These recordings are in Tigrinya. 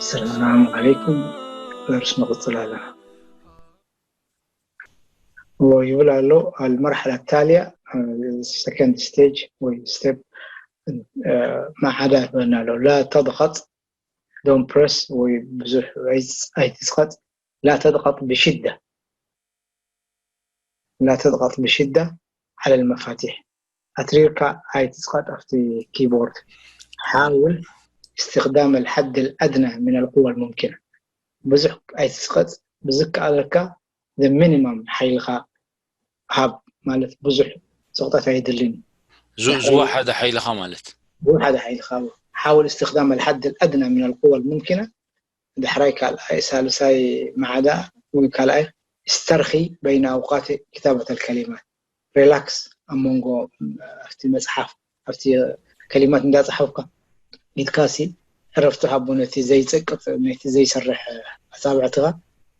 ሰላም ዓለይኩም። ደርስ ንቕጽል ኣለና። ይብል ኣሎ፣ المرحلة التالية፣ second stage ወይ step፣ ما عدا ይበና ኣሎ። لا تضغط، don't press ወይ ብዙሕ ኣይትስቐጥ። لا تضغط بشدة، لا تضغط بشدة على المفاتيح. ኣትሪርካ ኣይትስቐጥ ኣብቲ ኪቦርድ። حاول استخدام الحد الأدنى من القوة الممكنة. ብዙሕ ኣይትስቐጥ፣ ብዝከኣለካ the minimum ሓይልኻ ሃብ፣ ማለት ብዙሕ ስቕጠት ኣይድልን። ዝወሓደ ሓይልኻ ማለት። ዝወሓደ ሓይልኻ። حاول استخدام الحد الأدنى من القوة الممكنة. ዳሕራይ ካልኣይ ሳልሳይ ማዕዳ ወይ ካልኣይ استرخي بين أوقات كتابة الكلمات. ሪላክስ ኣብ መንጎ ኣብቲ መፅሓፍ ኣብቲ ከሊማት እንዳፀሓፍካ ኢድካሲ ዕረፍቲ ሃቦ ነቲ ዘይፀቅጥ ነቲ ዘይሰርሕ ኣፃብዕትኻ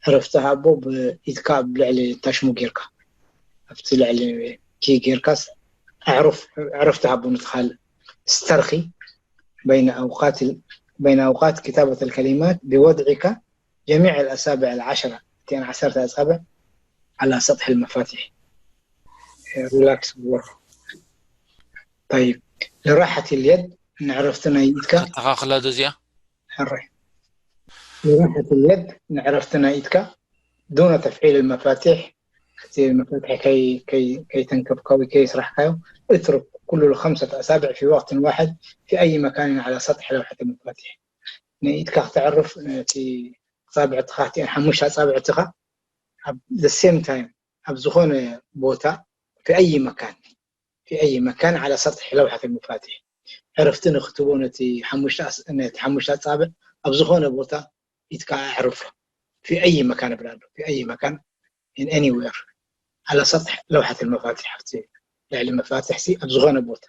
ዕረፍቲ ሃቦ ብኢድካ ኣብ ልዕሊ ታሽሙ ጌርካ ኣብቲ ልዕሊ ኪ ጌርካስ ዕረፍቲ ሃቦ ነቲ ካልእ استرخي بين أوقات بين أوقات كتابة الكلمات بوضعك جميع الأصابع العشرة እቲአን ዓሰርተ ኣፃብዕ على سطح المفاتيح. ሪላክስ ግበሮ። طيب، لراحة اليد ንዕረፍቲ ናይ ኢድካ ከተኻኽላ ዶ እዚኣ ሕራይ لراحة اليد ንዕረፍቲ ናይ ኢድካ دون تفعيل المفاتيح እቲ መፋትሒ ከይተንከፍካ ወይ ከይስራሕካዮ اترك كل الخمسة أصابع في وقت واحد في أي مكان على سطح لوحة المفاتيح. ንኢድካ ክተዕርፍ ነቲ ኣፃብዕትኻ እቲአን ሓሙሽተ ኣፃብዕትኻ ኣብ the same time ኣብ ዝኾነ ቦታ في أي مكان في أي مكان على سطح لوحة المفاتيح ዕረፍቲ ንክትቦ ነቲ ሓሙሽተ ኣፃብዕ ኣብ ዝኾነ ቦታ ኢድካ ኣዕርፎ في أي مكان እብል ኣሎ في أي مكان in anywhere على سطح لوحة المفاتيح ኣብቲ ልዕሊ መፋትሕ ሲ ኣብ ዝኾነ ቦታ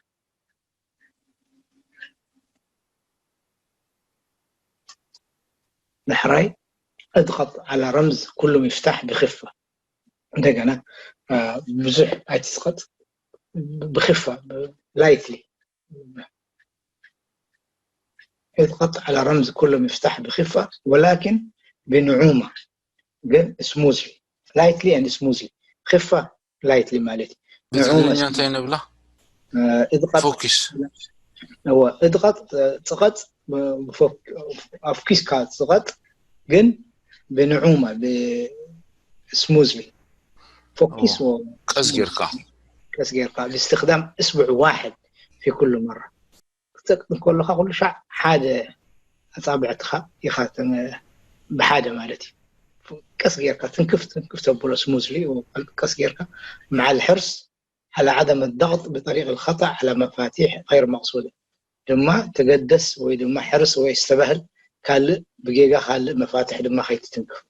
ዳሕራይ اضغط على رمز كل مفتاح بخفة እንደገና ብዙሕ ኣይትስቐጥ ብክፋ lightly اضغط على رمز كل مفتاح بخفة ولكن بنعومة ግን smoothly lightly and smoothly ክፋ lightly ማለት እዩ ብትግርኛ እንታይ ንብላ እድቐጥ ፎኪስ እድቐጥ ጽቐጥ ኣፍኪስካ ጽቐጥ ግን ብንዑማ smoothly ፎኪስ ቀስ ጌርካ ቀስ ጌርካ باستخدام اصبع واحد في كل مرة ክትጠቅም ከለካ ኩሉ ሻዕ ሓደ ኣፃብዕትኻ ኢኻ ብሓደ ማለት እዩ ቀስ ጌርካ ትንክፍ ትንክፍ ተብሎ smoothly ቀስ ጌርካ مع الحرص على عدم الضغط بطريق الخطأ على مفاتيح غير مقصودة ድማ ተገደስ ወይ ድማ ሕርስ ወይ استبهل ካልእ ብጌጋ ካልእ መፋትሕ ድማ ከይትትንክፍ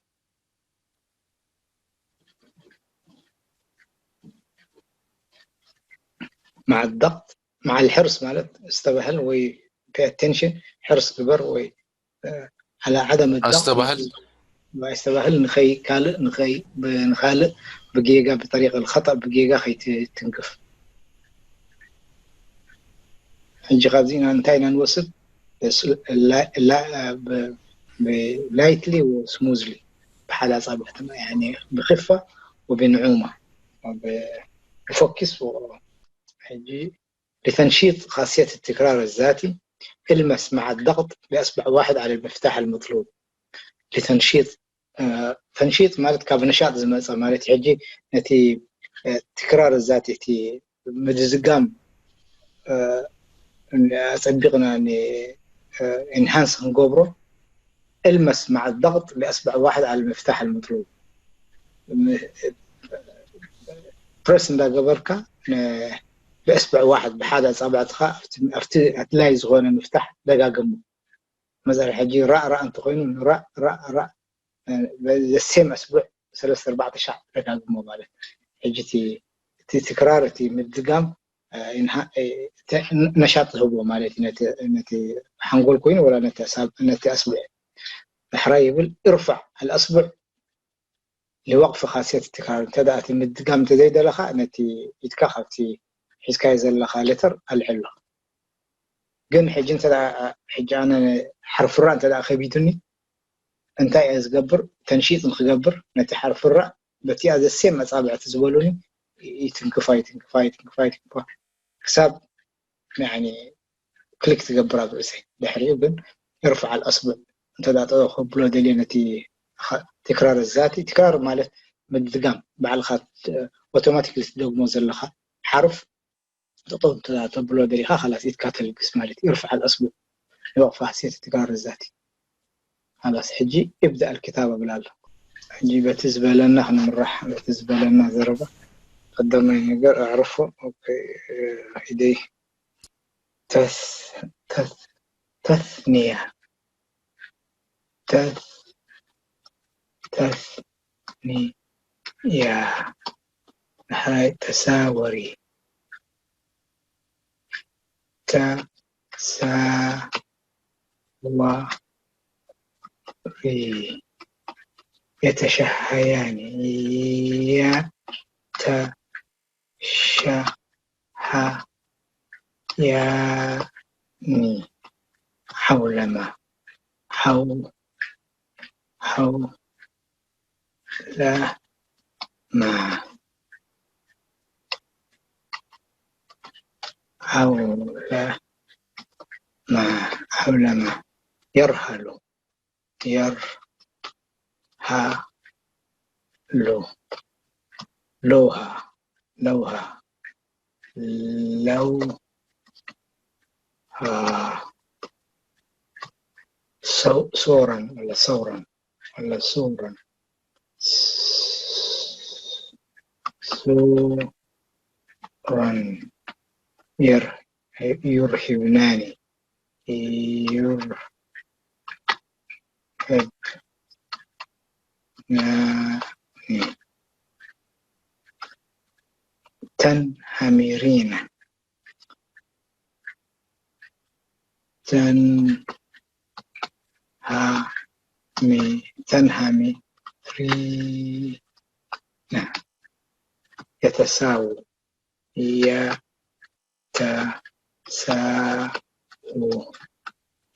مع الضغط مع الحرص ማለት استبهل ወይ pay attention ሕርስ ግበር ወይ على عدم الضغط ኣስተባህል استبهل ንኸይ ካልእ ንኸይ ንኻልእ ብጌጋ بطريق الخطأ ብጌጋ ከይትንክፍ ሕጂ ካብዚ ኢና እንታይ ኢና ንወስድ lightly و smoothly ብሓደ ኣፃብዕትና ብክፋ وبنعومة بفوكس ሕጂ لتنشيط خاصية التكرار الذاتي المس مع الضغط بأصبع واحد على المفتاح المطلوب لتنشيط تنشيط ማለት ካብ ነሻጥ ዝመፀ ማለት ሕጂ ነቲ ትክራር ዛቲ እቲ ምድዝጋም ኣፀቢቕና enhance ክንገብሮ المس مع الضغط بأصبع واحد على المفتاح المطلوب press እንዳገበርካ ብእስብዕ ዋሕድ ብሓደ ኣፃብዕትኻ ኣብቲ ኣድላይ ዝኾነ ምፍታሕ ደጋግሙ መፀሪ ሕጂ ራእ ራእ እንተኮይኑ ራእ ራእ ራእ the same ኣስቡዕ ሰለስተ ኣርባዕተ ሻዕ ደጋግሞ ማለት ሕጂ እቲ ትክራር እቲ ምድጋም ነሻጥ ዝህብዎ ማለት እዩ ነቲ ሓንጎል ኮይኑ ወላ ነቲ ኣስቡዕ ዳሕራይ ይብል ارفع الأصبع لوقف خاصية التكرار እንተ እቲ ምድጋም እንተዘይደለኻ ነቲ ኢድካ ካብቲ ሒዝካዮ ዘለኻ ሌተር ኣልዕሎ ግን ሕጂ እንተ ሕጂ ኣነ ሓርፍራ እንተ እንታይ እየ ዝገብር? ተንሺጥ ንክገብር ነቲ ሓርፍራ በቲኣ ዘሴም መጻብዕቲ ዝበሉኒ ይትንክፋ ይትንክፋ ይትንክፋ ይትንክፋ ክሳብ ክሊክ ትገብር ኣብ ርእሰይ። ድሕሪኡ ግን እርፍዕ ኣልኣስቡዕ እንተ ተብሎ ደልየ ነቲ ትክራር ዛቲ፣ ትክራር ማለት ምድጋም፣ ባዕልኻ ኦቶማቲክሊ ትደግሞ ዘለኻ ሓርፍ ጠጠው እንተ ተብሎ ደሊኻ፣ ኻላስ ኢድካ ተልግስ ማለት እዩ። ارفع الأصبع لوقف حساسية التكرار الذاتي. ኻላስ ሕጂ ابدأ الكتابة ብላ ኣሎ። ሕጂ በቲ ዝበለና ክንምራሕ፣ በቲ ዝበለና ዘረባ ቀዳማይ ነገር ኣዕርፎ። ኦኬ፣ ኢደይ ተስ ተስ ተስንያ ተስ ተስንያ ንሓይ ተሳወሪ ተሳወሪ የተሻሃያኒ ያ ተ ሸሃ ያኒ ዓውለማ ዓው ዓውለማ ዓውለማ ዓውለማ የርሃሉ የርሃሉ ለውሃ ለውሃ ለውሃ ሰው- ሶረን ወላ ሰውረን ወላ ሶረን ሶረን የር- ዩርሂብናኒ ዩርሂብናኒ ተንሃሚሪና ተንሃሚ ተንሃሚሪና የተሳው የ ተሳው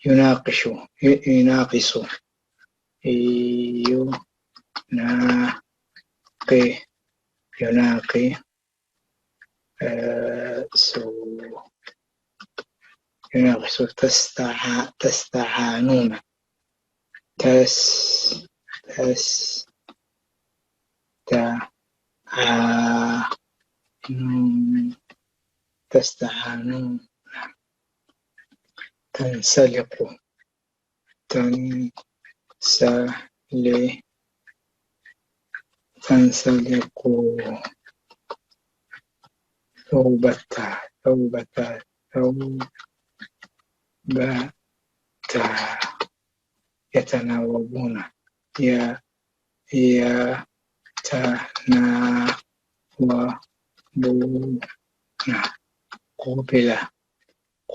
ዩናቅሹ ዩ- ዩናቂሱ ዩናቂ ዩናቂ እ፣ ሱ ዩናቂ ሱ ተስተዓ ተስተዓኑና ተስ ተስ ተዓኑ ተስተዓኑ ተንሰሊቁ ተንሰሊ ተንሰሊቁ ተውበታ ተውበታ ተውበታ የተናወቡና የ የተናወቡና ቁቢላ ቁ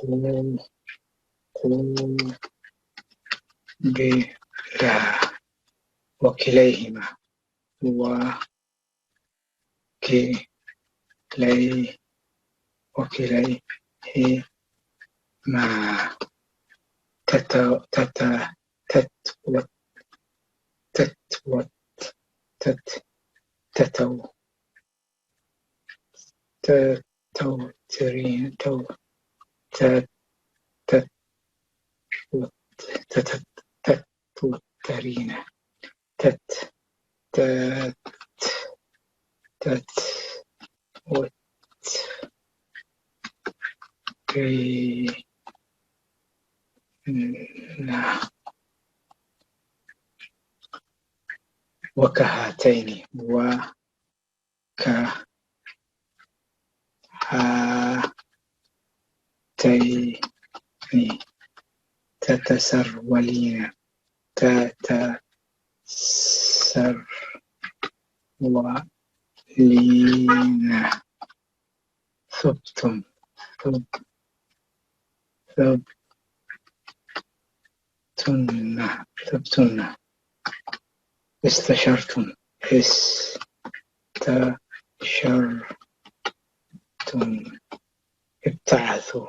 ቁቢላ ወኪለይሂማ ወኪለይ ወኪለይሂማ ተተ ተተ ተትወት ተትወት ተት ተተው ተተውትሪ ተው ተ- ተ- ተተውትሪነ ተት ተት ተት ወት ሪ ና ወከሃተይኒ ዋ ከሃተይኒ ተተሰርወሊነ ተተሰርወሊነ ثبتم ثب ثبتن ثبتن استشرتم استشرتم ابتعثوا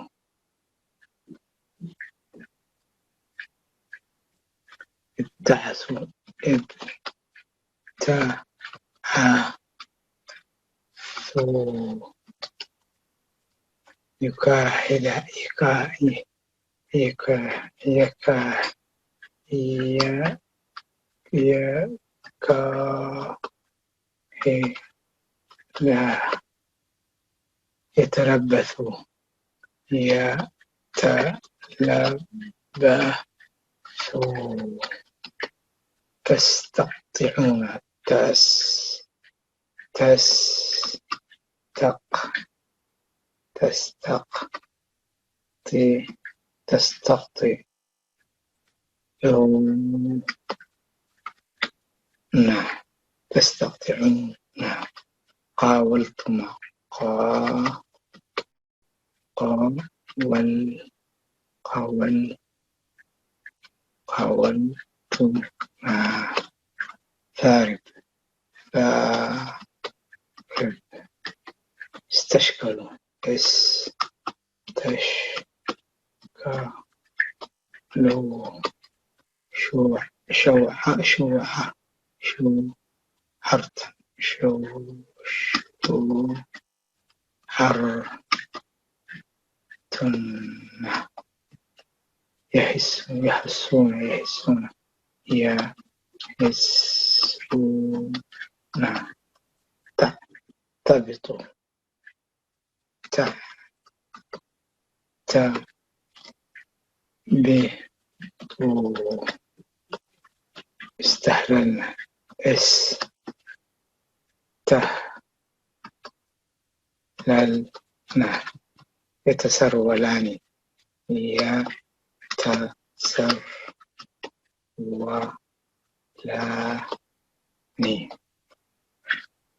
تعثو، ابتعثوا، يكاحل، يكا-، يكا-، يكا-، يا-، يكا-، لا. يتلبثوا، يتلبثوا، تستقطعون، تس-، تستق-، تستق-، تستقطع، نا، تستقطعون، نا. قاولتما، قا-، قاول-، قاول-، قاولتما. فارب، فارب. استشكلوا، استش-، ك-، لو، شو، شو، شو، شو، عرت، شو، شو، عر-، تن-، يحس-، يحسون، يحسون، يحسون، ت-، تبطوا. ت-، ت-، ب-، تو. استهللنا. اس-، ته-، لل-، نا. يتسرولان. يتسر-، و-، لا-، ني.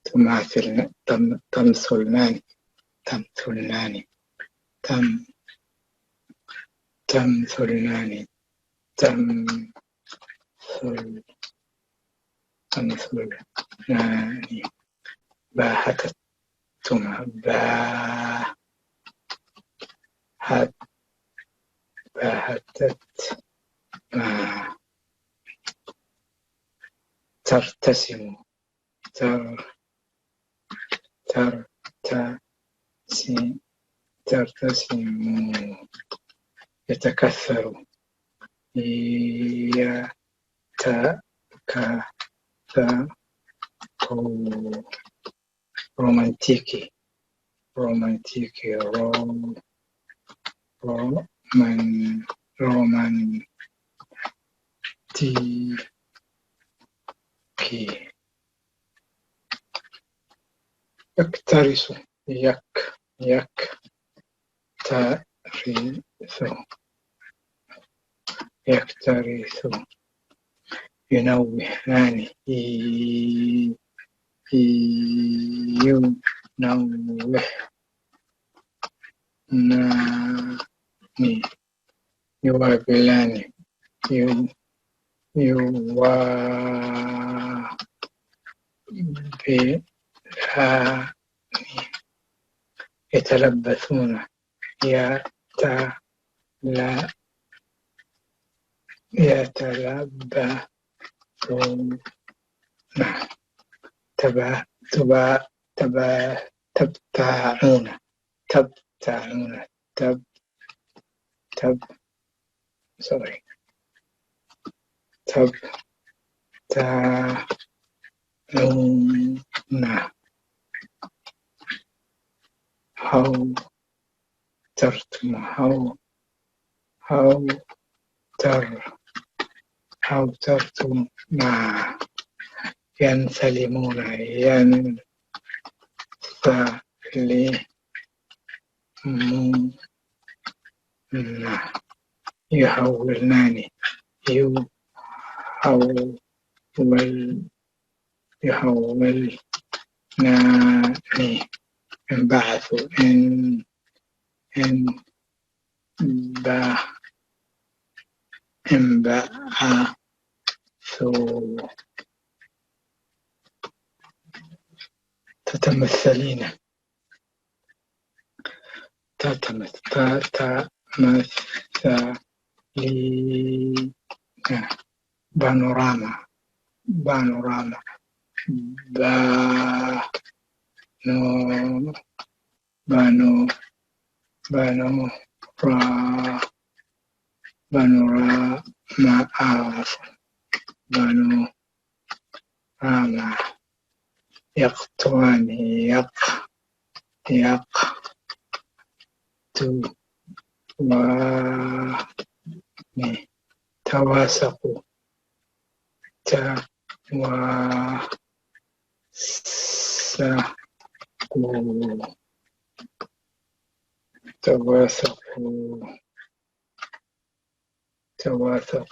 تماثلن-، تم-، تمثلنان. تمثلنان. تم-، تمثلنان. تمثل-، تمثلنان. باهتتما. با-، هت-، باهتت-، ما. ترتسم. تر-، ترتسم-، ترتسم. يتكثر. يتكثر. رومانتيكي. رومانتيكي. رو-، رومان-، رومانتيكي. يكترث. يك-، يكترث. يكترث. ينوهان. ي-، ي-، ينوه. ناني. يوابلان. يو-، يوا-، بلان. يتلبثون. يتل-، يتلبثون. تبا-، تبا-، تبا-، تبتاعون. تبتاعون. تب-، تب-، سوري. تب-، تا-، عون. هاو ترتم، هاو، هاو تر-، هاو ترتم. ينسلمون. ينسلمون. يحولنان. يو-، حول-، يحولنان. انبعثوا. ان-، ان-، با-، انبعثوا. تتمثلين. تتمث-، ت-، تمثلين. ባኖራማ፣ ባኖራማ፣ ባኖ፣ ባኖ፣ ባኖራ፣ ባኖራማ፣ ባኖ፣ ራማ፣ የቕትዋኒ፣ የቕ፣ የቕ፣ ቱ፣ ዋ፣ ኒ፣ ተዋሰኹ፣ ተ፣ ዋ፣ ሰ፣ ቁ፣ ተዋሰኹ፣ ተዋሰኹ።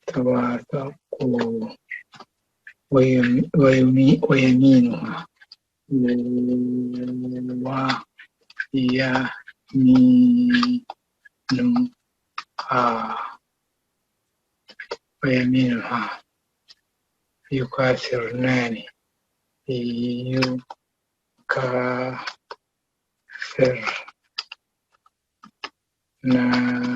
ተዋሰቁ ወየሚኑሃ ወየሚኑሃ ዩካሲርናኒ ዩካሲርናኒ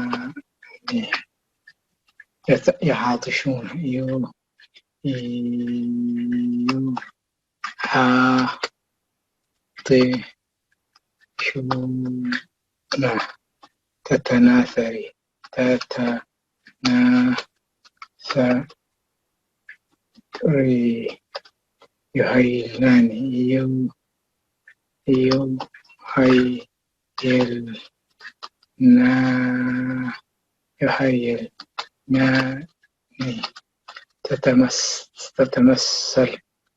ይሓጥሹን እዩ። ይሓጥሹና። ተተናሰሪ፣ ተተናሰሪ። ይሃይልናኒ። ይሃይልና፣ ይሃይልናኒ። ተተመስ፣ ተተመሰል፣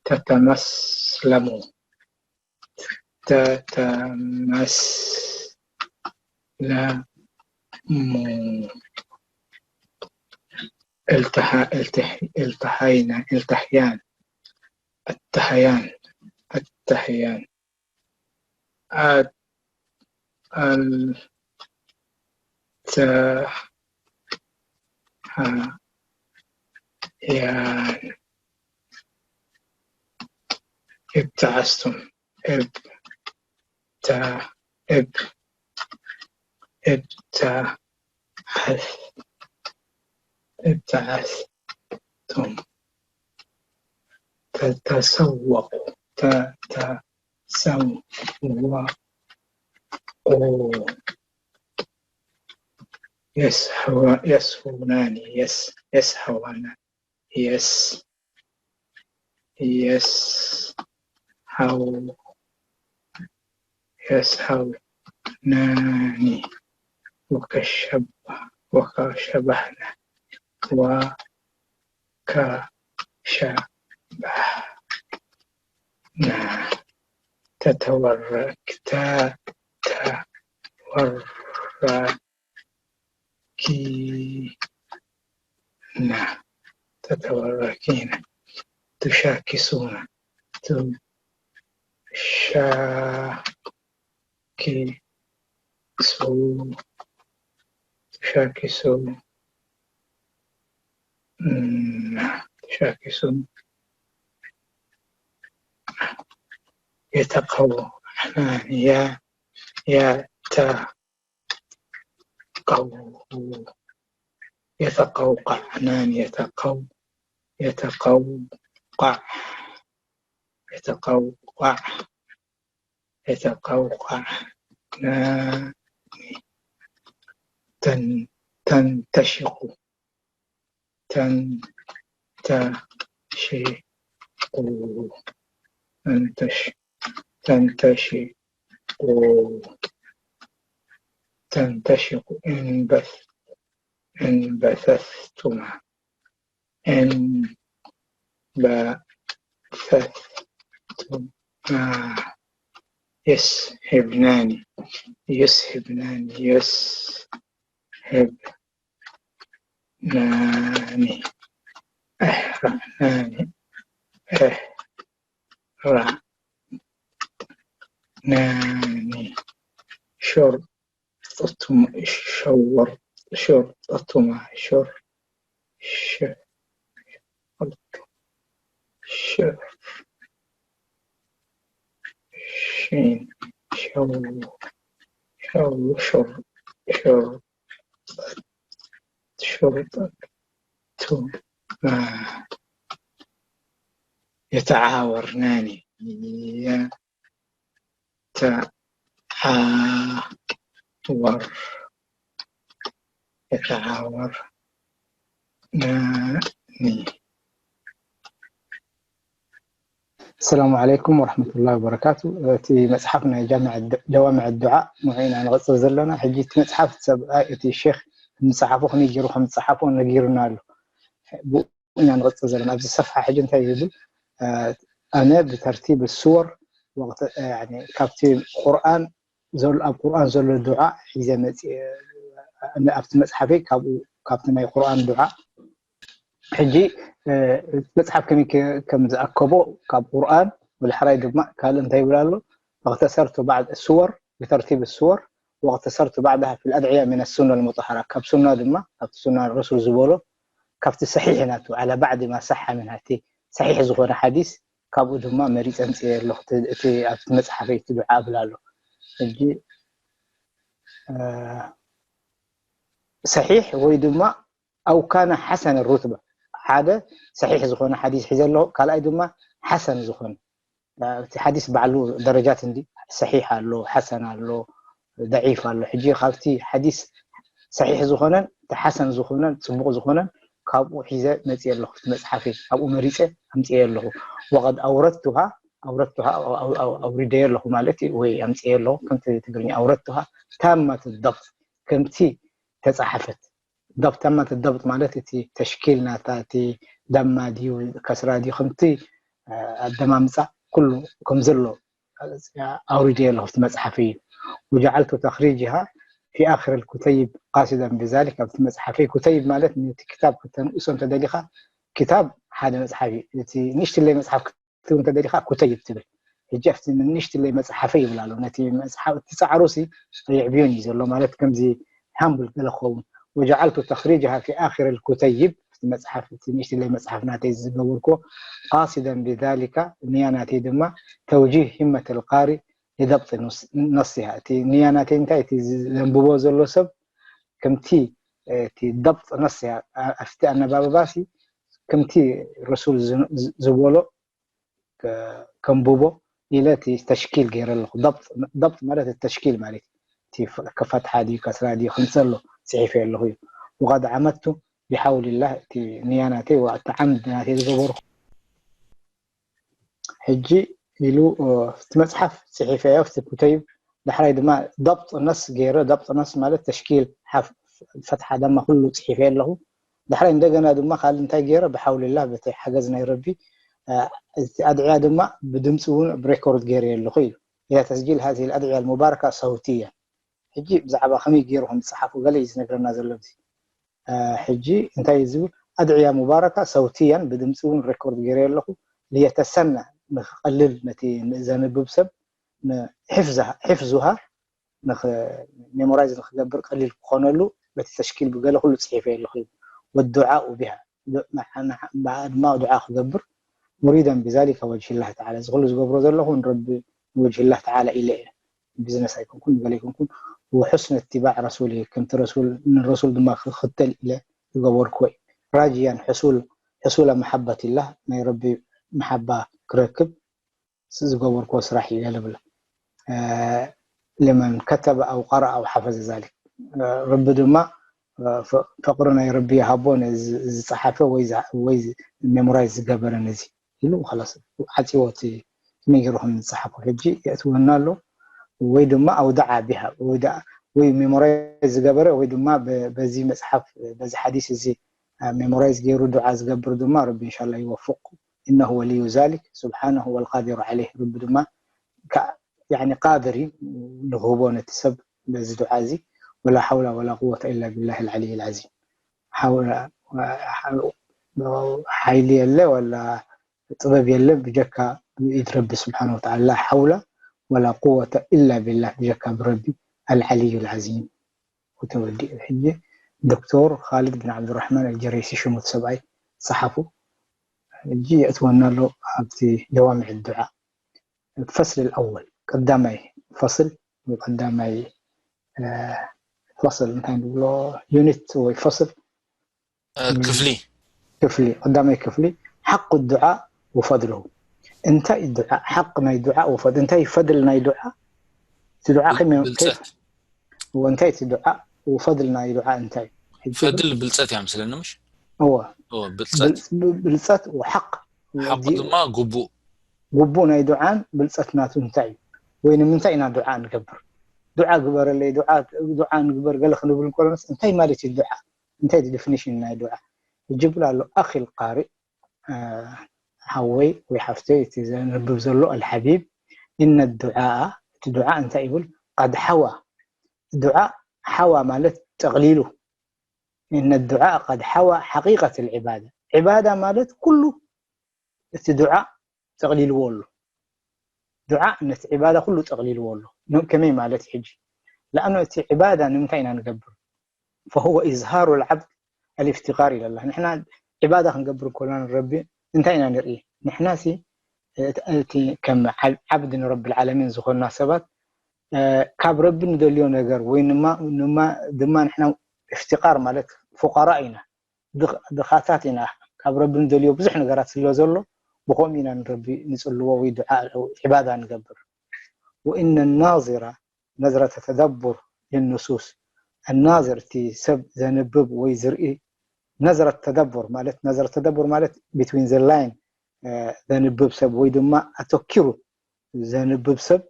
ተተመስለሙ፣ ተተመስለሙ። እልተሓ-፣ እልተሕ-፣ እልተሓይና፣ እልተሕያን፣ ኣተሓያን፣ ኣተሕያን። ኣል-፣ ኣልተሓያን። እብተዓስቱም፣ እብ፣ ተ፣ እብ፣ እብተዓስ-፣ እብተዓስቱም። ተተሰወቁ፣ ተ፣ ተ፣ ሰው፣ ዋ፣ ቁ፣ የስሐዋ-፣ የስሑናኒ፣ የስ-፣ የስሐዋና፣ የስ-፣ የስሐው-፣ የስሐውናኒ፣ ወከሸባ-፣ ወከሸባህና፣ ዋ-፣ ከ-፣ ሸ-፣ ባ-፣ ና። ተተወረክ-፣ ተ-፣ ተወረኪና። ተተወረኪና። ትሻኪሱና። ቱ-፣ ሻ-፣ ኪ-፣ ሱ-፣ ተሻኪሱ፣ ም-፣ ተሻኪሱ፣ የተቀው-፣ ያ-፣ ያ-፣ ተ-፣ ቀው-፣ የተቀውቃዕናን፣ የተቀው-፣ የተቀውቃዕ፣ የተቀውቃዕ፣ የተቀውቃዕናኒ። ተን-፣ ተንተሽቁ፣ ተንተሽቁ፣ ተንተሽ-፣ ተንተሽቁ፣ ተንተሽቁ፣ እንበስ-፣ እንበሰስቱማ። እንበሰስቱማ። የስሕብናኒ፣ የስሕብናኒ፣ የስሕብናኒ። ኣሕራዕናኒ፣ ኣሕራዕናኒ፣ ኣሕራዕናኒ። ሾር-፣ ሸወር-፣ ሸወርጠቱማ፣ ሾር-፣ ሸ-፣ ሸ-፣ ሺን፣ ሸው-፣ ሸው-፣ ሾር-፣ ሾር-፣ ቁርጠቱ የተዓወርናኒ ተዓወር የተዓወር ናኒ። ሰላሙ ዓለይኩም ወረሕመቱላሂ ወበረካቱ። እቲ መፅሓፍ ናይ ጃምዕ ድ- ጀዋምዕ ዱዓ ንዑ ኢና ንቐፅል ዘለና። ሕጂ እቲ መፅሓፍ ሰብኣይ እቲ ሼክ ንፅሓፎ ከመይ ገይሩ ከም ዝፅሓፎ ነጊሩና ኣሎ። ብኡ ኢና ንቐፅል ዘለና። ኣብዚ ሰፍሓ ሕጂ እንታይ ይብል? ኣነ ብተርቲብ ስወር ወቅት ካብቲ ቁርኣን ዘሎ ኣብ ቁርኣን ዘሎ ዱዓ ሒዘ መፅእ ኣብቲ መፅሓፈይ ካብኡ ካብቲ ናይ ቁርኣን ዱዓ ሕጂ መፅሓፍ ከመይ ከም ዝኣከቦ ካብ ቁርኣን ብድሕራይ ድማ ካልእ እንታይ ይብል ኣሎ? ወቅተሰርቱ ባዕድ ስወር ብተርቲብ ስወር ወቅተሰርቱ ባዕድሃ ፊል ኣድዕያ ሚን ሱና ልሙጠሃራ ካብ ሱና ድማ ካብቲ ሱና ረሱል ዝበሎ ካብቲ ሰሒሕ ናቱ ዓላ ባዕድ ማ ሰሓ ሚን እቲ ሰሒሕ ዝኾነ ሓዲስ ካብኡ ድማ መሪፀ ምፅየ ኣለኹ። እቲ ኣብቲ መፅሓፈይ እቲ ዱዓ እብል ኣሎ። ሕጂ ሰሒሕ ወይ ድማ ኣው ካነ ሓሰን ሩትበ ሓደ ሰሒሕ ዝኾነ ሓዲስ ሒዘ ኣለኹ። ካልኣይ ድማ ሓሰን ዝኾነ እቲ ሓዲስ ባዕሉ ደረጃት እንዲ ሰሒሕ ኣሎ፣ ሓሰን ኣሎ፣ ደዒፍ ኣሎ። ሕጂ ካብቲ ሓዲስ ሰሒሕ ዝኾነን እቲ ሓሰን ዝኾነን ፅቡቕ ዝኾነን ካብኡ ሒዘ መፅየ ኣለኹ። እቲ መፅሓፈይ ካብኡ መሪፀ ኣምፅየ ኣለኹ። ወቐድ ኣውረድቱሃ ኣውረድቱሃ ኣውሪደየ ኣለኹ ማለት እዩ ወይ ኣምፅየ ኣለኹ። ከምቲ ትግርኛ ኣውረድቱሃ ታማት ደብጥ ከምቲ ተፃሓፈት። ደብጥ ታማት ደብጥ ማለት እቲ ተሽኪል ናታ እቲ ደማ ድዩ ከስራ ድዩ ከምቲ ኣደማምፃ ኩሉ ከም ዘሎ ኣውሪደ ኣለኹ ኣብቲ መፅሓፍ እዩ። وجعلت تخريجها في آخر الكتيب قاصدا بذلك ኣብቲ መፅሓፈይ ኩተይብ ማለት ነቲ ክታብ ክተንእሶ እንተደሊኻ ክታብ ሓደ መፅሓፍ እዩ። እቲ ንእሽትለይ መፅሓፍ ክትብ እንተደሊኻ ኩተይብ ትብል። ሕጂ ኣብቲ ንእሽትለይ መፅሓፈይ ይብል ኣሎ። ነቲ መፅሓፍ እቲ ፃዕሩ ሲ የዕብዮን እዩ ዘሎ ማለት ከምዚ ሃምብል ገለ ክኸውን وجعلت تخريجها في آخر الكتيب መፅሓፍ እቲ ንእሽትለይ መፅሓፍ ናተይ ዝገበርኩ قاصدا بذلك ንያ ናተይ ድማ توجيه همة القارئ لضبط نصها እቲ ንያ ናተይ እንታይ እቲ ዘንብቦ ዘሎ ሰብ ከምቲ እቲ ضبط نصها ኣብቲ ኣነባብባሲ ከምቲ ረሱል ዝበሎ ከንብቦ ኢለ እቲ ተሽኪል ገይረ ኣለኹ። ضبط ማለት ተሽኪል ማለት እቲ ፈትሓ ድዩ ከስራ ድዩ ከምሰሎ ፅሒፈ ኣለኹ እዩ። وقد عمدت بحول الله እቲ ንያ ናተይ እቲ ዓምድ ናተይ ዝገበርኩ ሕጂ ኢሉ እቲ መፅሓፍ ፅሒፈዮ እቲ ኩተይብ ዳሕራይ ድማ ضبط نص ገይረ ضبط نص ማለት ተሽኪል ፈትሓ ደማ ኩሉ ፅሒፈ ኣለኹ። ዳሕራይ እንደገና ድማ ካልእ እንታይ ገይረ ብሓውልላ በቲ ሓገዝ ናይ ረቢ እቲ ኣድዕያ ድማ ብድምፂ እውን ብሬኮርድ ገይረ ኣለኹ እዩ إلى تسجيل هذه الأدعية المباركة صوتيا ሕጂ ብዛዕባ ከመይ ገይሩ ከም ዝፀሓፉ ገለ እዩ ዝነግረና ዘሎ እዚ ሕጂ እንታይ እዩ ዝብል ኣድዕያ ሙባረካ ሰውትያን ብድምፂ እውን ሬኮርድ ገይረ ኣለኹ ليتسنى ንክቐልል ነቲ ዘንብብ ሰብ ሕፍዙሃ ሜሞራይዝ ንክገብር ቀሊል ክኾነሉ በቲ ተሽኪል ብገለ ኩሉ ፅሒፈ ኣለኹ والدعاء بها ድማ ዱዓ ክገብር مريدا بذلك وجه الله تعالى እዚ ኩሉ ዝገብሮ ዘለኹ ንረቢ وجه الله تعالى ኢለ እየ ቢዝነስ ኣይኮንኩን ገለ ኣይኮንኩን وحسن اتباع رسوله ከምቲ ረሱል ንረሱል ድማ ክኽተል ኢለ ዝገበርኩዎ እዩ راجيا حصول حصول محبة الله ናይ ረቢ መሓባ ክረክብ ዝገበርኩዎ ስራሕ እዩ ገለ ብላ لمن كتب أو قرأ أو حفظ ذلك ረቢ ድማ ፍቕሪ ናይ ረቢ ይሃቦ ዝፀሓፈ ወይ ሜሞራይዝ ዝገበረ ነዚ ኢሉ ላስ ዓፂዎ እቲ ከመይ ገይሩ ከም ዝፀሓፎ ሕጂ የእትወና ኣሎ ወይ ድማ ኣውደዓ ቢሃ ወይ ሜሞራይዝ ዝገበረ ወይ ድማ በዚ መፅሓፍ በዚ ሓዲስ እዚ ሜሞራይዝ ገይሩ ዱዓ ዝገብር ድማ ረቢ እንሻላ ይወፍቁ إنه ولي ذلك سبحانه والقادر عليه ረቢ ድማ ቃድር እዩ ንክህቦ ነቲ ሰብ በዚ ዱዓ እዚ ولا حول ولا قوة إلا بالله العلي العظيم ሓይሊ የለ ወላ ጥበብ የለ ብጀካ ብኢድ ረቢ ስብሓን ወተዓላ ላ ሓውላ ወላ ቁወተ ኢላ ቢላህ ብጀካ ብረቢ ኣልዓልዩ ልዓዚም ተወዲኡ ሕጂ ዶክተር ካልድ ብን ዓብዱራሕማን ኣልጀሬሲ ሽሙት ሰብኣይ ፀሓፉ ሕጂ የእትወና ኣሎ ኣብቲ ጀዋሚዕ ዱዓ ፈስል ኣወል ቀዳማይ ፈስል ወይ ቀዳማይ ፈስል እንታይ ንብሎ ዩኒት ወይ ፈስል ክፍሊ ክፍሊ ቀዳማይ ክፍሊ ሓቁ ዱዓ ወፈድልሁ። እንታይ ዱዓ ሓቅ ናይ ዱዓ ወፈድ እንታይ ፈድል ናይ ዱዓ እቲ ዱዓ ከመይ ብልፀት እንታይ እቲ ዱዓ ወፈድል ናይ ዱዓ እንታይ ፈድል ብልፀት እያ ምስለኒ ምሽ እወ ብልፀት ብልፀት ወሓቅ ሓቁ ድማ ግቡእ ግቡእ ናይ ዱዓን ብልፀት ናቱ እንታይ እዩ ወይ ንምንታይ ኢና ዱዓ ንገብር ዱዓ ግበረለይ ዱዓ ንግበር ገለ ክንብል እንከሎስ እንታይ ማለት እዩ ዱዓ እንታይ ዲፊኒሽን ናይ ዱዓ ይጅብል ኣሎ ኣኺል ቃሪእ ሓወይ ወይ ሓፍተይ እቲ ዘንብብ ዘሎ ኣልሓቢብ እነ ዱዓ እቲ ዱዓ እንታይ ይብል ቀድ ሓዋ ዱዓ ሓዋ ማለት ጠቕሊሉ እነ ዱዓ ቀድ ሓዋ ሓቂቀት ልዕባዳ ዕባዳ ማለት ኩሉ እቲ ዱዓ ጠቕሊልዎ ኣሎ ዱዓ ነቲ ዕባዳ ኩሉ ጠቕሊልዎ ኣሎ ከመይ ማለት ሕጂ ለኣኑ እቲ ዕባዳ ንምንታይ ኢና ንገብር فهو إظهار العبد الافتقار إلى الله ንሕና ዕባዳ ክንገብር ከሎና ንረቢ እንታይ ኢና ንርኢ ንሕና ሲ እቲ ከም ዓብድ ንረቢ ዓለሚን ዝኾንና ሰባት ካብ ረቢ ንደልዮ ነገር ወይ ድማ ንሕና እፍትቃር ማለት ፉቀራ ኢና ድኻታት ኢና ካብ ረቢ ንደልዮ ብዙሕ ነገራት ስለ ዘሎ ብኸምኡ ኢና ንረቢ ንፅልዎ ወይ ዱዓ ዕባዳ ንገብር وإن الناظر نظرة تدبر للنصوص الناظر እቲ ሰብ ዘንብብ ወይ ዝርኢ نظرة تدبر ማለት نظرة تدبر ማለት between the line ዘንብብ ሰብ ወይ ድማ ኣተኪሩ ዘንብብ ሰብ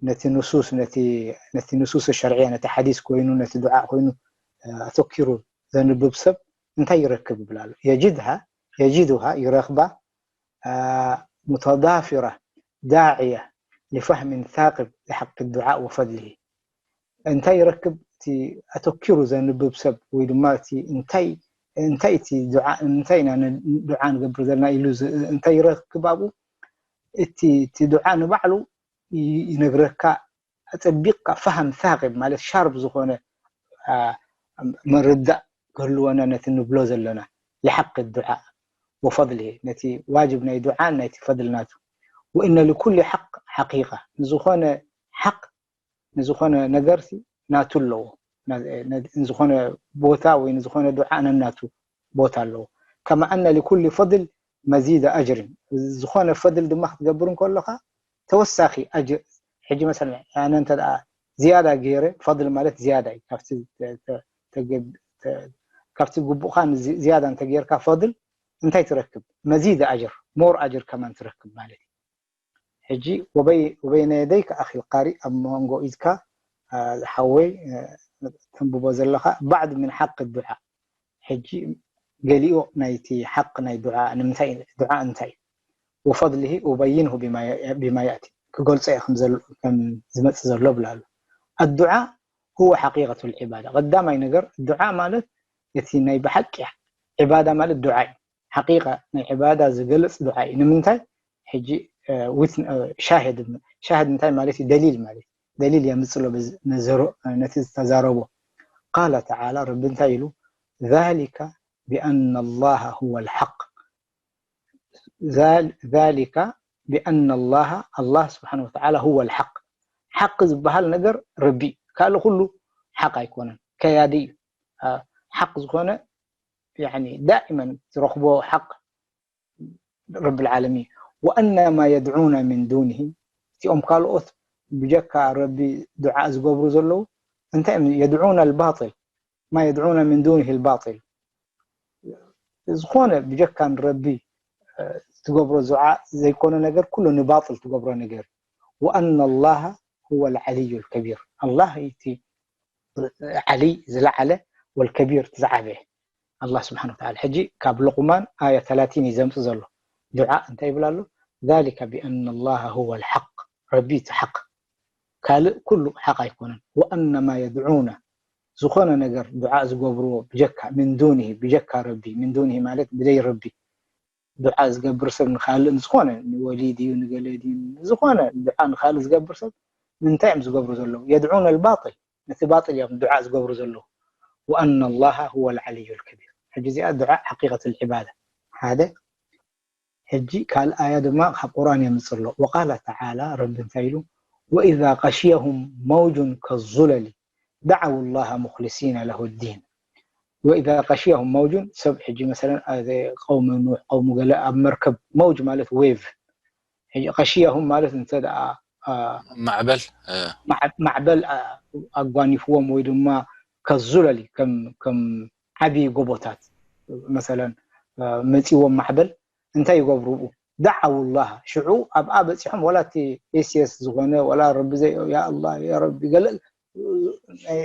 ነቲ ንሱስ ነቲ ንሱስ ሸርዕያ ነቲ ሓዲስ ኮይኑ ነቲ ዱዓ ኮይኑ ኣተኪሩ ዘንብብ ሰብ እንታይ ይረክብ ይብል ኣሎ يجدها يجدها ይረክባ متضافرة داعية لفهم ثاقب لحق الدعاء وفضله እንታይ ይረክብ እቲ ኣተኪሩ ዘንብብ ሰብ ወይ ድማ እቲ እንታይ እንታይ እቲ ዱዓ እንታይ ኢና ዱዓ ንገብር ዘለና ኢሉ እንታይ ይረክብ ኣብኡ እቲ እቲ ዱዓ ንባዕሉ ይነግረካ ኣጸቢቕካ ፋሃም ሳቂብ ማለት ሻርብ ዝኾነ ምርዳእ ክህልወና ነቲ ንብሎ ዘለና لحق الدعاء وفضله ነቲ ዋጅብ ናይ ዱዓ ናይቲ ፈድል ናቱ وإن لكل حق حقيقة ንዝኾነ ሓቅ ንዝኾነ ነገርሲ ናቱ ኣለዎ ንዝኾነ ቦታ ወይ ንዝኾነ ዱዓ ነናቱ ቦታ ኣለዎ كما أن لكل فضل مزيد أجر ዝኾነ ፈድል ድማ ክትገብር እንከለኻ ተወሳኺ ኣጅር ሕጂ መሰለ ኣነ እንተ ዝያዳ ገይረ ፈድል ማለት ዝያዳ እዩ ካብቲ ግቡእካ ዝያዳ እንተገይርካ ፈድል እንታይ ትረክብ መዚድ ኣጅር ሞር ኣጅር ከማን ትረክብ ማለት እዩ ሕጂ ወበይነ የደይከ ኣኺል ቃሪ ኣብ መንጎ ኢድካ ዝሓወይ ተንብቦ ዘለኻ ባዕድ ምን ሓቅ ዱዓ ሕጂ ገሊኡ ናይቲ ሓቅ ናይ ዱዓ ንምንታይ ዱዓ እንታይ እዩ ወፈድልሂ ኡበይንሁ ቢማ ያእቲ ክገልጾ እየ ከም ዝመፅእ ዘሎ ብላ ኣሎ ኣዱዓ هو حقيقة العبادة ቀዳማይ ነገር ዱዓ ማለት እቲ ናይ ብሓቂ ዕባዳ ማለት ዱዓ እዩ ሓቂቃ ናይ ዕባዳ ዝገልፅ ዱዓ እዩ ንምንታይ ሕጂ ሻህድ ሻህድ እንታይ ማለት እዩ ደሊል ማለት እዩ ደሊል የምፅሎ ነቲ ዝተዛረቦ قال تعالى ረቢ እንታይ ኢሉ ذلك بأن الله هو الحق ذلك بأن الله الله سبحانه وتعالى هو الحق ሓቂ ዝበሃል ነገር ረቢ ካልእ ኩሉ ሓቅ ኣይኮነን ከያዲ እዩ ሓቅ ዝኾነ ዳእመን ትረኽቦ ሓቅ ረብ ዓለሚን وأن ما يدعون من دونه እቲኦም ካልኦት ብጀካ ረቢ ዱዓ ዝገብሩ ዘለዉ እንታይ የድዑና الباطل ما يدعون من دونه الباطل ዝኾነ ብጀካ ንረቢ ትገብሮ ዱዓ ዘይኮነ ነገር ኩሉ ንባጥል ትገብሮ ነገር وأن الله هو العلي الكبير الله እቲ ዓሊ ዝለዓለ والكبير ዝዓበየ الله سبحانه وتعالى ሕጂ ካብ ሉቁማን ኣያ ثلاثين እዩ ዘምፅእ ዘሎ ዱዓ እንታይ ይብል ኣሎ ذلك بأن الله هو الحق ረቢ እቲ ሓቅ ካልእ ኩሉ ሓቕ ኣይኮነን وأن ما يدعون ዝኾነ ነገር ዱዓ ዝገብርዎ ብጀካ من دونه ብጀካ ረቢ من دونه ማለት ብደይ ረቢ ዱዓ ዝገብር ሰብ ንኻልእ ዝኾነ ንወሊድ እዩ ንገለ ድዩ ዝኾነ ዱዓ ንኻልእ ዝገብር ሰብ ንምንታይ እዮም ዝገብሩ ዘለዉ يدعون الباطل ነቲ ባጥል እዮም ዱዓ ዝገብሩ ዘለዉ وأن الله هو العلي الكبير ሕጂ እዚኣ ዱዓ حقيقة العبادة ሓደ ሕጂ ካልእ ኣያ ድማ ካብ ቁርኣን የምፅእ ኣሎ وقال تعالى ረቢ እንታይ ኢሉ وإذا غشيهم موج كالظلل دعوا الله مخلصين له الدين وإذا غشيهم موج ሰብ ሕጂ መሰለን ቀውሚ ኑሕ ቀውሚ ገለ ኣብ መርከብ መውጅ ማለት ዌቭ ሕጂ غشيهم ማለት እንተ ደኣ ማዕበል ማዕበል ኣጓኒፍዎም ወይ ድማ ከዙለል ከም ዓብዪ ጎቦታት መሰለን መፂዎም ማዕበል እንታይ ይገብሩ ብኡ دعوا الله ሽዑ ኣብኣ በፂሖም ወላ እቲ ኤስኤስ ዝኾነ ወላ ረቢ ዘይ ያ ኣላ ያ ረቢ ገለ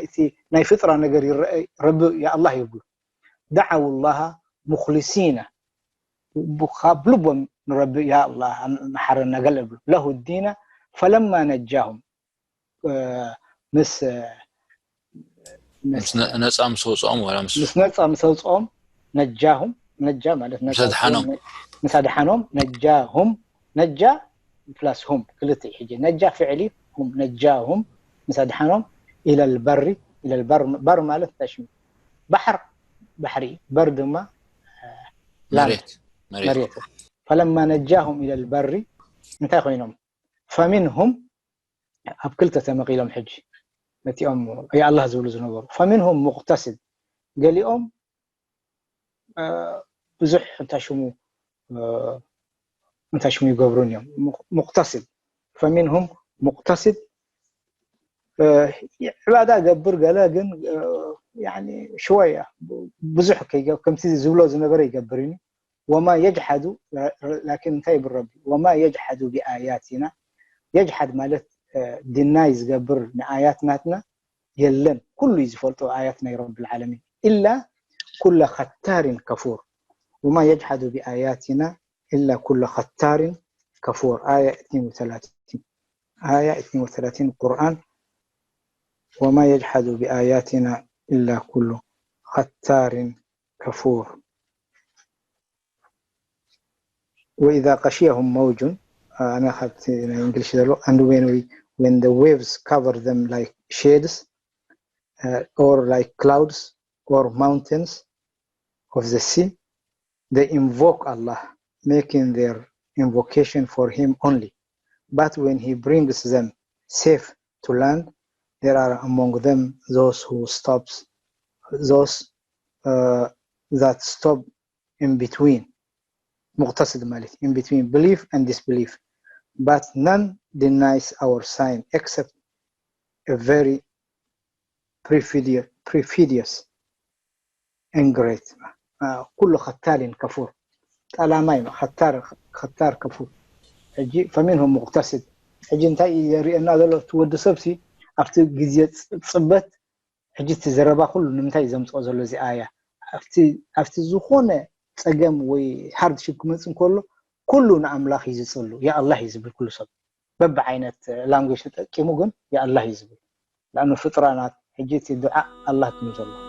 እቲ ናይ ፍጥራ ነገር ይረአ ረቢ ያ ኣላ ይብሉ دعوا الله مخلصين ካብ ልቦም ንረቢ ያ ኣላ መሓረና ገለ ይብሉ له الدين فلما نجاهم ምስ ነፃ ምስ ወፅኦም ወላ ምስ ምስ ነፃ ምስ ኣውፅኦም ነጃሁም ነጃ ማለት ነፃ ኣድሓኖም። ምስ ኣድሓኖም ነጃሁም ነጃ ፕላስ ሁም ክልተ እዩ ሕጂ ነጃ ፍዕሊ ሁም ነጃሁም ምስ ኣድሓኖም ኢለል በሪ ኢለል በር በር ማለት እንታይ ሽሙ ባሕር ባሕሪ እዩ። በር ድማ ላንድ መሬት መሬት መሬት ፈለማ ነጃሁም ኢለል በሪ እንታይ ኮይኖም ፈሚንሁም ኣብ ክልተ ተመቒሎም ሕጂ ነቲኦም የኣላህ ዝብሉ ዝነበሩ ፈሚንሁም ሙቅተስድ ገሊኦም ብዙሕ እንታይ ሽሙ እንታይ ሽሙ ይገብሩን እዮም ሙቅተስድ ፈሚንሁም ሙቅተስድ ዕባዳ ገብር ገለ ግን ሽወያ ብዙሕ ከምቲ ዝብሎ ዝነበረ ይገብር እዩ وما يجحد لكن እንታይ ይብል ረቢ وما يجحد بآياتنا يجحد ማለት ዲናይ ዝገብር ንኣያት ናትና የለን ኩሉ እዩ ዝፈልጦ ኣያት ናይ ረቢ العالمين إلا كل ختار كفور وما يجحد بآياتنا إلا كل ختار كفور آية اثنين وثلاثين آية اثنين وثلاثين قرآن وما يجحد بآياتنا إلا كل ختار كفور وإذا غشيهم موج أنا خدت إنجلش له and when we when the waves cover them like shades uh, or like clouds or mountains of the sea they invoke Allah making their invocation for him only but when he brings them safe to land there are among them those who stops those uh, that stop in between مقتصد ማለት in between belief and disbelief but none denies our sign except a very perfidious, perfidious and great ኩሉ ኸታልን ከፉር ጠላማይ ኸታር ከፉር ሕጂ ፈሚንሁም ሙቅተስድ ሕጂ እንታይ የርእየና ዘሎ እቲ ወዲ ሰብሲ ኣብቲ ግዜ ፅበት ሕጂ እቲ ዘረባ ኩሉ ንምንታይ ዘምፅኦ ዘሎ እዚ ኣያ ኣብቲ ዝኾነ ፀገም ወይ ሃርድሽፕ ክመፅ እንከሎ ኩሉ ንኣምላኽ እዩ ዝፅሉ ያ ኣላህ እዩ ዝብል ኩሉ ሰብ በብዓይነት ላንጉጅ ተጠቂሙ ግን ያ ኣላህ እዩ ዝብል ላኑ ፍጥራናት ሕጂ እቲ ዱዓ ኣላህ ትም ዘሎ